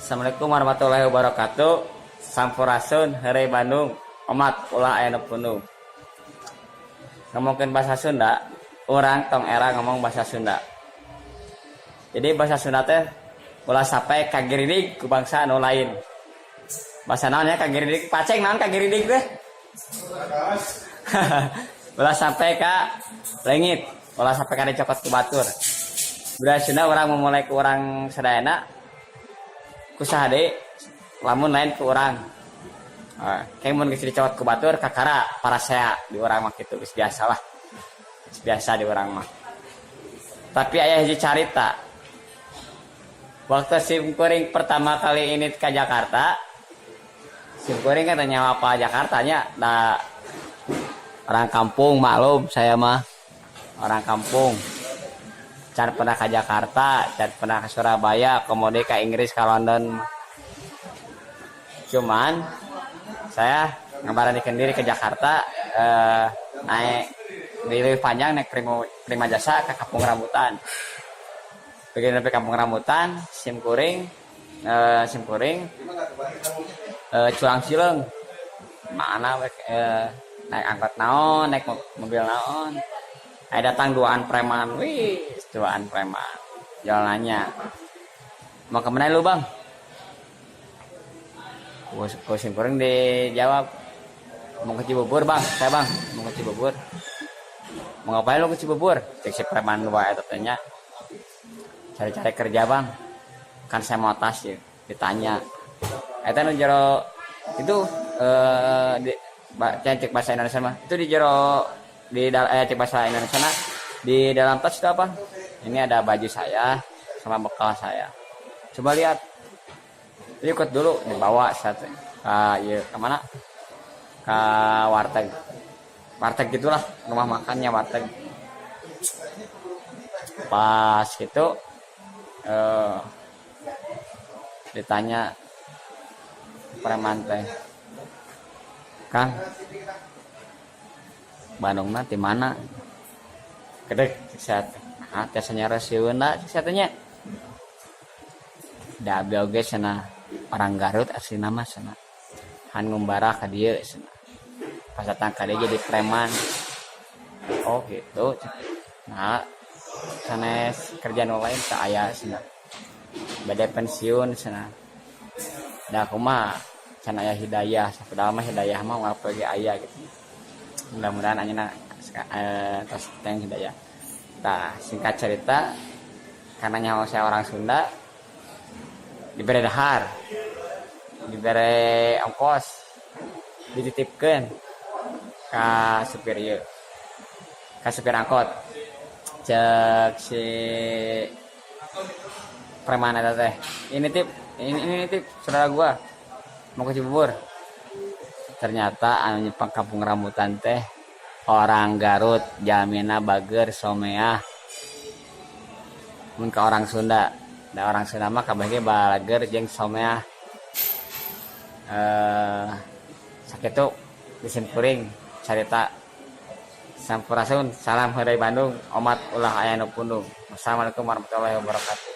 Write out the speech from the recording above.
Assalamualaikum warahmatullahi wabarakatuh. Sampurasun, Heureuy Bandung. Omat ulah aya nu pundung. Ngomongkeun bahasa Sunda, urang tong era ngomong bahasa Sunda. Jadi bahasa Sunda teh ulah sampai kagiridig ku bangsa anu lain. Bahasa naon ya kagiridig? Paceng, naon kagiridig teh? Ulah sampai ka leungit, ulah sampai ka dicokot ku batur. Budaya Sunda urang memulai ku urang sadayana, ku saha deui lamun lain ku urang. Ah, kayak mun geus dicokot ku batur, kakara parasea di urang mah kitu, geus biasa lah. Geus biasa di urang mah. Tapi aya hiji carita. Waktu sim kuring pertama kali ini ke Jakarta, sim kuring kan tanya apa Jakarta nya, da orang kampung, maklum saya mah orang kampung. Can pernah ke Jakarta, can pernah ke Surabaya, kemudian ke Inggris, ke London. Cuman saya ngabaranikan diri ke Jakarta, naik di lebih panjang, naik Prima, Prima Jasa ke Kampung Rambutan. Begitu sampai Kampung Rambutan, sim kuring culang sileung. Mana naik angkot naon, naik mobil naon. Aya datang duaan preman, wih, duaan preman. Jalannya, "Mau kemana lu, Bang?" Ku sim kuring dijawab, "Mau ke Cibubur, Bang, saya, Bang, mau ke Cibubur." "Mau ngapain lu ke Cibubur?" Cek si preman dua itu tanya. "Cari-cari kerja, Bang. Kan saya mau tas ya." Ditanya. Eta nu jero itu di cek bahasa Indonesia mah. Itu di jero di cek bahasa Indonesia mah, "Di dalam tas itu apa?" "Ini ada baju saya sama bekal saya." "Coba lihat." Ikut dulu, dibawa satu ke ya kemana, ke warteg warteg gitulah, rumah makannya warteg. Pas gitu ditanya preman teh, "Kang, Bandung di mana?" Kedek saya, "Ah, tiasa nyarosieun." Saya tanya, "Da abdi oge," cenah, "orang Garut asli nama," cenah, "han ngumbara ka dieu," cenah, "pas datang ka dieu jadi preman." "Oh gitu. Nah, sanes kerjaan lain teu aya?" cenah. "Bade pensiun," cenah. "Da kumaha can aya hidayah." Sapadahal mah hidayah mah moal ge aya gitu. Mudah-mudahan anjeunna tos teng hidayah. Tah, singkat cerita, karena nyawa saya orang Sunda, diberi dahar, diberi ongkos, dititipkan ke supir ieu, ke supir angkot. Cek si preman eta teh, "Ini tip, ini tip saudara gua mau ke Cibubur." Ternyata anu nyepang Kampung Rambutan teh orang Garut, jalmina bager, someah. Mun ka orang Sunda, da orang Sunda mah kabeh ge balager jeung someah. Sakitu di sim kuring carita. Sampurasun, salam heureuy Bandung, omat ulah aya nu pundung. Wassalamualaikum warahmatullahi wabarakatuh.